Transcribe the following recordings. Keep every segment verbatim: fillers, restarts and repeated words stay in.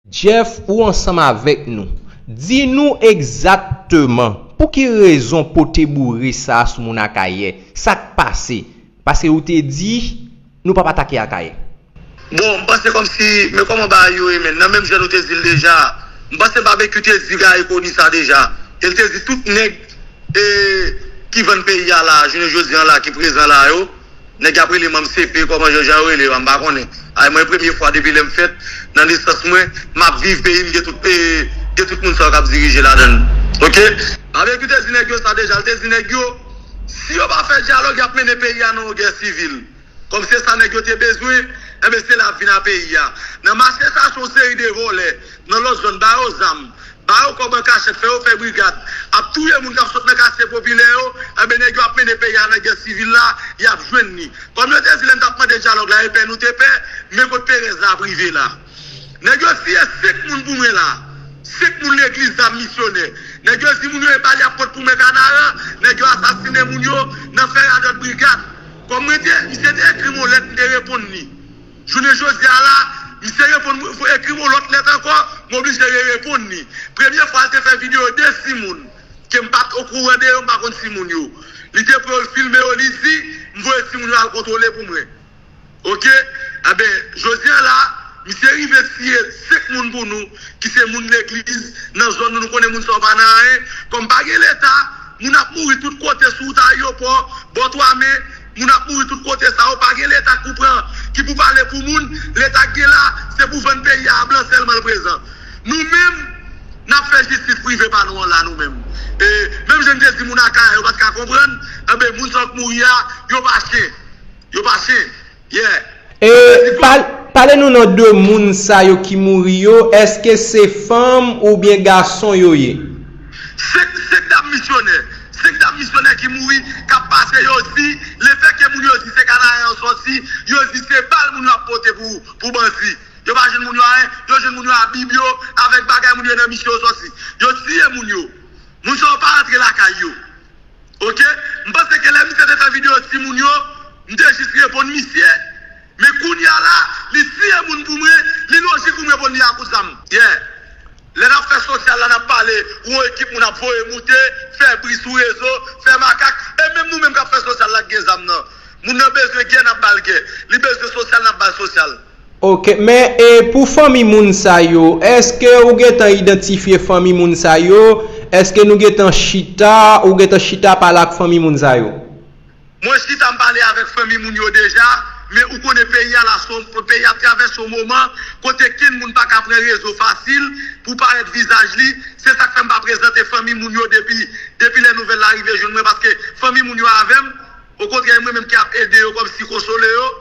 Jeff, ou ansanm avèk nou. Di nou egzakteman pou ki rezon pote boure sa a sou moun Akayè. Sa k pase? Paske ou te di nou p ap atake Akayè. Bon, m panse kòmsi, men kòman bagay yo ye, men nan menm jan nou te di l deja, m panse Babekyou te di Gaye Conille sa deja. E l te di tout nèg e, ki vann peyi a la, jounen jodi a la, ki prezan la yo, nèg y ap rele manm C P, kòman jan yo rele yo a, m pa konnen. Ay, mwen, premye fwa depi lè m fèt, nan nesans mwen, m ap viv peyi m, gen tout, e, gen tout moun sa yo k ap dirije ladan l. Oke? Babekyou te di nèg yo sa deja, l te di nèg yo, si yo pa fè dyalòg, y ap mennen peyi a nan yon gè sivil. Kòm se sa nèg yo te bezwen, enben se la ap vin a peyi a. Nan mache sa, se yon seri de vòlè, nan lòt zòn, ba yo zam, ba yo kòb an kachèt, fè yo fè brigad, ap touye moun k ap sot nan katye popilè yo, enben nèg yo ap mennen peyi a nan gè sivil la, y ap jwenn li. Kòm yo te di lè n t ap mande dyalòg la, e pè nou te pè, men kot perèz la ap rive la. Nèg yo tiye senk moun pou mwen la. Senk moun legliz zam misyonè. Nèg yo di moun yo e bal y ap pot pou mwen Kanaran. Nèg yo asasinen moun yo nan fè radòt brigad. Kòm mwen te, misye te ekri m yon lèt, m te reponn li. Jounen jodi a la, misye reponn, ekri m yon lòt lèt ankò, m oblije rereponn li. Premye fwa l te fè videyo de Simoun, ke m pa t okouran de yo, m pa konn Simoun yo. Li te pran yo, l filme yo, li di, m voye Simoun yo al kontwole pou mwen. Oke? Enben, jodi a la, misye rive tiye senk moun pou nou, ki se moun legliz, nan zòn nou, nou konnen moun sa yo pa nan anyen. Kòm pa gen Leta, moun ap mouri tout kote sou wout ayewopò, bò twa mè, moun ap mouri tout kote sa yo, pa gen Leta k pou pran, ki pou pale pou moun, Leta k gen la, se pou vann peyi a a blan sèlman l prezan. Nou menm, n ap fè jistis prive pa nou an la, nou menm. E, menm jan n te di moun Akayè yo pa t ka konprann, enben, moun sa yo k mouri a, yo pa chen. Yo pa chen. Yeah. E pal, pale nou nan de moun sa yo ki mouri yo, èske se fanm oubyen gason yo ye? Senk, senk dam misyonè. Senk dam misyonè ki mouri, k ap pase, yo di, lefètke moun yo di se Kanaran yo sòti, yo di se bal moun yo ap pote pou, pou bandi. Yo pa jwenn moun yo anyen, yo jwenn moun yo a Bib yo, avèk bagay moun yo nan misye yo sòti. Yo tiye moun yo. Moun sa yo pa rantre lakay yo. Oke? M panse ke lè misye te fè videyo timoun yo, m te jis reponn misye. Men kounye a la, li tiye moun pou mwen, li lojik pou m reponn li a kout zam. Yeah. Lè n ap fè sosyal la, n ap pale, yon ekip moun ap voye moute, fè bri sou rezo, fè makak, e menm nou menm k ap fè sosyal la k gen zam nan. Moun nan bezwen gè, n ap ba l gè. Li bezwen sosyal, n ap ba l sosyal. Oke, men e pou fanmi moun sa yo, èske ou gentan idantifye fanmi moun sa yo? Èske nou gentan chita, ou gentan chita pale ak fanmi moun sa yo? Mwen chita m pale avèk fanmi moun yo deja, men ou konnen peyi a la, se yon, peyi ap travèse yon moman kote kenn moun pa ka pran rezo fasil pou parèt vizaj li. Se sa k fè m pa prezante fanmi moun yo depi, depi lè nouvèl la rive jwenn mwen, paske fanmi moun yo avè m. Okontrè, e mwen menm ki ap ede yo kòmsi konsole yo.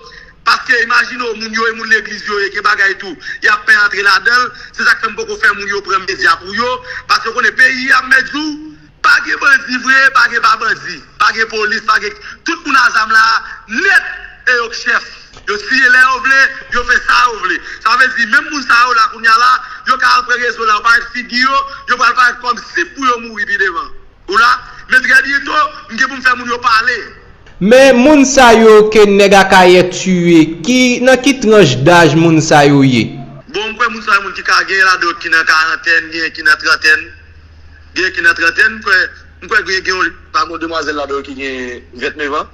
Paske imajine w, moun yo e moun legliz yo ye, gen bagay tou, y ap pè antre ladan l. Se sa k fè m poko fè moun yo pran medya pou yo. Paske w konnen peyi a, m mèt di w, pa gen bandi vre, pa gen pa bandi, pa gen polis, pa gen, tout moun a zam la nèt, e yo k chèf. Yo tiye lè yo vle, yo fè sa yo vle. Sa vle di, menm moun sa yo la kounye a la, yo ka al pran rezo la, yo parèt figi yo, yo pral parèt kòm sib pou yo mouri pi devan. Ou la? Men trè byento, m gen pou m fè moun yo pale. Men moun sa yo ke nèg Akayè tiye, ki, nan ki tranch daj moun sa yo ye? Bon, m kwè moun sa yo, moun ki ka, gen ladan yo ki nan karantèn, gen ki nan trantèn. Gen ki nan trantèn, m kwè, m kwè gen, gen yon, pa gen yon demwazèl ladan yo ki gen vennèf an.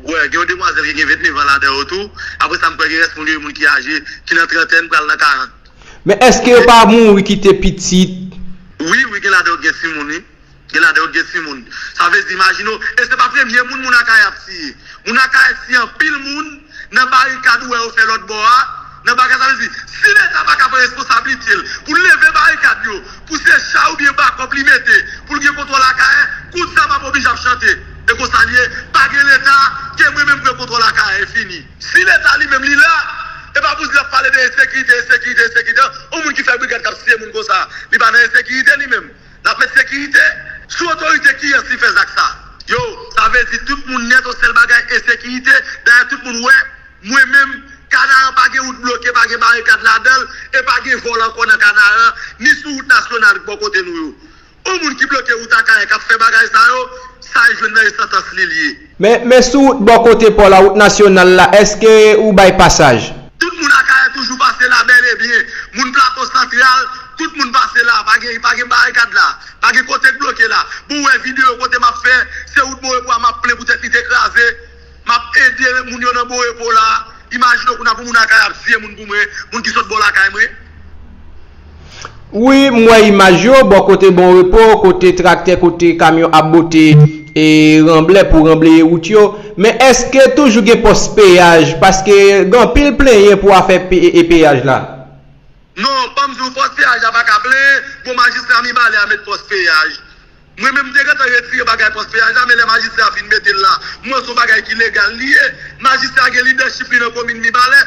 Wè, gen yon demwazèl ki gen vennèf an ladan yo tou. Apre sa, m kwè gen rès moun yo, moun ki aje, ki nan trantèn, pral nan karant. Men èske yo pa mouri kite pitit? Wi, wi, gen ladan yo gen timoun, wi. Gen ladan yo gen timoun. Sa vle di, imajine w, e se pa premye moun, moun Akayè ap tiye. Moun Akayè tiye anpil moun nan barikad ou wè yo fè lòt bò a. Nan bagay sa vle di, si Leta pa ka pran responsablite l pou l leve barikad yo, pou se cha oubyen bakòp li mete, pou l gen kontwòl Akayè, kout zam ap oblije ap chante. E konsa l ye, pa gen Leta, ke mwen menm pran kontwòl Akayè, e fini. Si Leta li menm li la, e pa pou di l ap pale de ensekirite, ensekirite, ensekirite. Yon moun ki fè brigad k ap tiye moun konsa, li pa nan ensekirite li menm. L ap met sekirite? Sou otorite kiyès li fè zak sa? Yo, sa vle di tout moun nèt, yon sèl bagay, ensekirite. Dayè tout moun wè, mwen menm, Kanaran pa gen wout bloke, pa gen barikad ladan l, e pa gen vòl ankò nan Kanaran, ni sou wout nasyonal bò kote nou yo. Yon moun ki bloke wout Akayè k ap fè bagay sa yo, sa l jwenn nan e santans li l ye. Men, men sou wout bò kote pò la, wout nasyonal la, èske ou bay pasaj? Tout moun Akayè toujou pase la bèl e byen. Moun Plato Santral, tout moun pase la, pa gen, pa gen barikad la, pa gen kote k bloke la. Bon, ou wè videyo kote m ap fè, se wout Bon Repo a m ap plen poutèt li te kraze. M ap ede moun yo nan Bon Repo la. Imajine w kounye a pou moun lakay ap siye moun pou mwen, moun ki sot bò lakay mwen. Wi, m wè imaj yo, bò kote Bon Repo, kote traktè, kote kamyon ap bote e ranblè pou ranbleye wout yo. Men èske toujou gen pòs peyaj? Paske gen anpil plenyen pou afè pe- e peyaj la. Non, ban m di w, pòs peyaj la pa ka plen. Bon, majistra Mibalè a met pòs peyaj. Mwen menm, m te gentan retire bagay pòs peyaj la, men lè majistra fin mete l la, m wè se yon bagay ki legal li ye. Majistra gen lidèchip li nan komin Mibalè.